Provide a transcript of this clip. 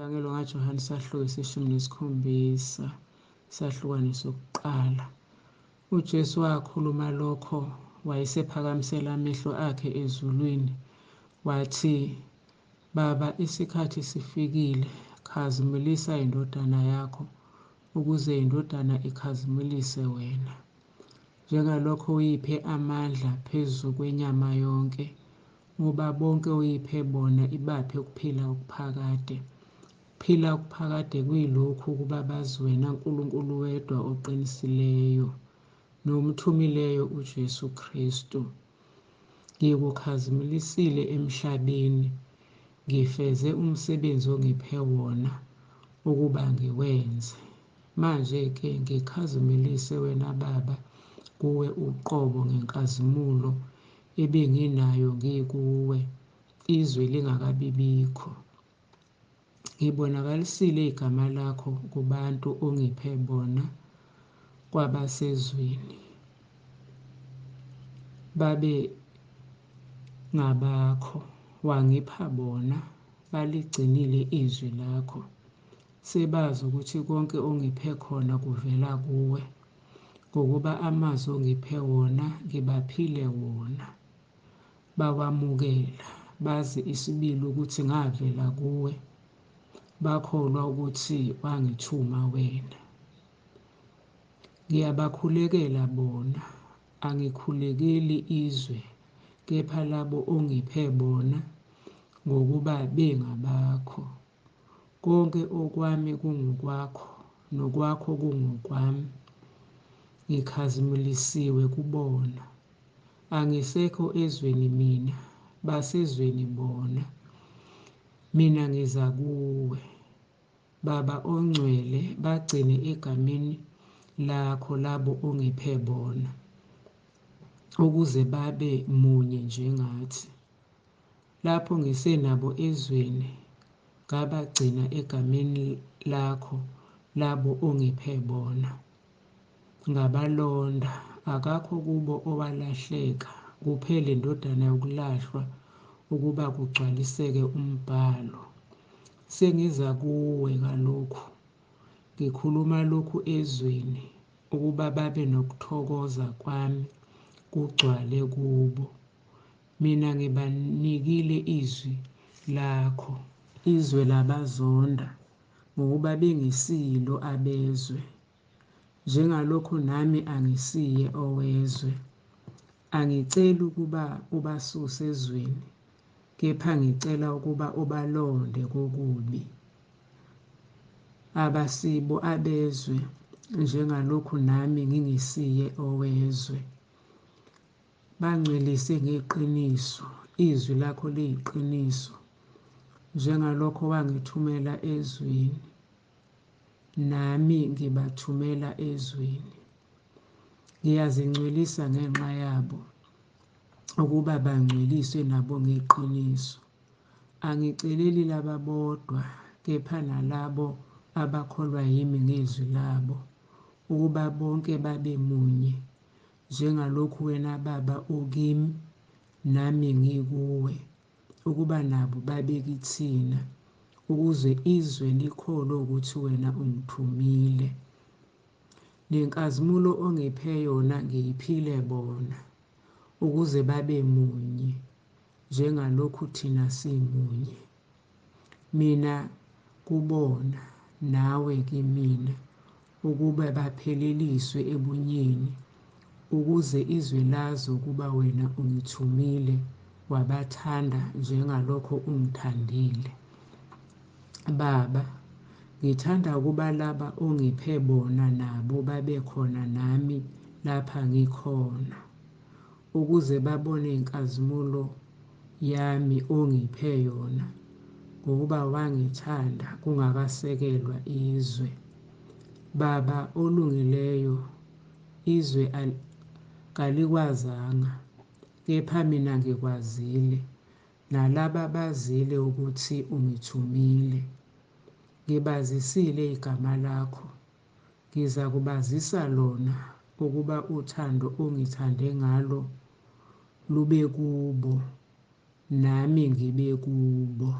Ivangelo ngaJohane isahluko 17 isahlukwane sokuqala. UJesu wakhuluma lokho wayesephakamisela amehlo akhe ezulwini wathi, Baba, isikhathi sifikile, khazimulisa indodana yakho ukuze indodana ikhazimulise wena. Njengalokho uyiphe amandla phezu kwenyama yonke, ukuba bonke uyiphe bona ibaphe ukuphila okuphakade. Ukuphila okuphakade kuyilokhu ukuba bazi wena Nkulunkulu wedwa oqinisileyo nomthumileyo uJesu Kristu. Ngikukhazimulisile emhlabeni, ngifeze umsebenzi ongiphe wona ukuba ngiwenze. Manje-ke ngikhazimulise wena Baba kuwe uqobo ngenkazimulo ebenginayo ngikuwe izwe lingakabibikho. Ngibonakalisile igama lakho kubantu ongiphe bona kwabasezweni. Babe ngabakho, wangipha bona, baligcinile izwi lakho. Sebazi ukuthi konke ongiphe khona kuvela kuwe, ngokuba amazwi ongiphe wona ngibaphile wona. Bawamukela, bazi isibili ukuthi ngavela kuwe, bakholwa ukuthi wangithuma wena. Ngiyabakhulekela bona, angikhulekeli izwe, kepha labo ongiphe bona, ngokuba bengabakho. Konke okwami kungokwakho, nokwakho kungokwami. Ngikhazimulisiwe kubona. Angisekho ezweni mina, basezweni bona. Mina ngiza kuwe. Baba ongcwele, bagcine egameni lakho labo ongiphe bona, ukuze babe munye njengathi. Lapho ngisenabo ezweni, ngabagcina egameni lakho labo ongiphe bona. Ngabalonda, akakho kubo owalahleka, kuphela indodana yokulahlwa ukuba kugcwaliseke umbhalo. Sengiza kuwe kalokhu, ngikhuluma lokhu ezweni, ukuba babe nokuthokoza kwami kugcwale kubo. Mina ngibanikile izwi lakho, izwe labazonda, ngokuba bengesilo abezwe, njengalokhu nami angisiye owezwe. Angiceli ukuba ubasuse ezweni, kepha ngicela ukuba ubalonde kokubi. Abasibo abezwe, njengalokhu nami ngingesiye owezwe. Bangcwelise ngeqiniso, izwi lakho liyiqiniso. Njengalokho wangithumela ezweni, nami ngibathumela ezweni. Ngiyazingcwelisa ngenxa yabo, ukuba bangcweliswe nabo ngeqiniso. Angiceleli laba bodwa, kepha nalabo abakholwa yimi ngezwi labo, ukuba bonke babe munye, njengalokhu wena Baba ukimi, nami ngikuwe, ukuba nabo babe kithina, ukuze izwe likholwe ukuthi wena ungithumile. Nenkazimulo ongiphe yona ngiyiphile bona, ukuze babe munye, njengalokhu thina simunye. Mina kubona, nawe kimina, ukuba bapheleliswe ebunyeni, ukuze izwe lazi ukuba wena ungithumile, wabathanda njengalokho ungithandile. Baba, ngithanda ukuba laba ongiphe bona nabo babe khona nami lapha ngikhona, ukuze babone inkazimulo yami ongiphe yona, ngokuba wangithanda kungakasekelwa izwe. Baba olungileyo, izwe kalikwazanga, kepha mina ngikwazile, nalaba bazile ukuthi ungithumile. Ngibazisile igama lakho, ngizakubazisa lona, ukuba uthando ongithande ngalo lube kubo, nami ngibe kubo.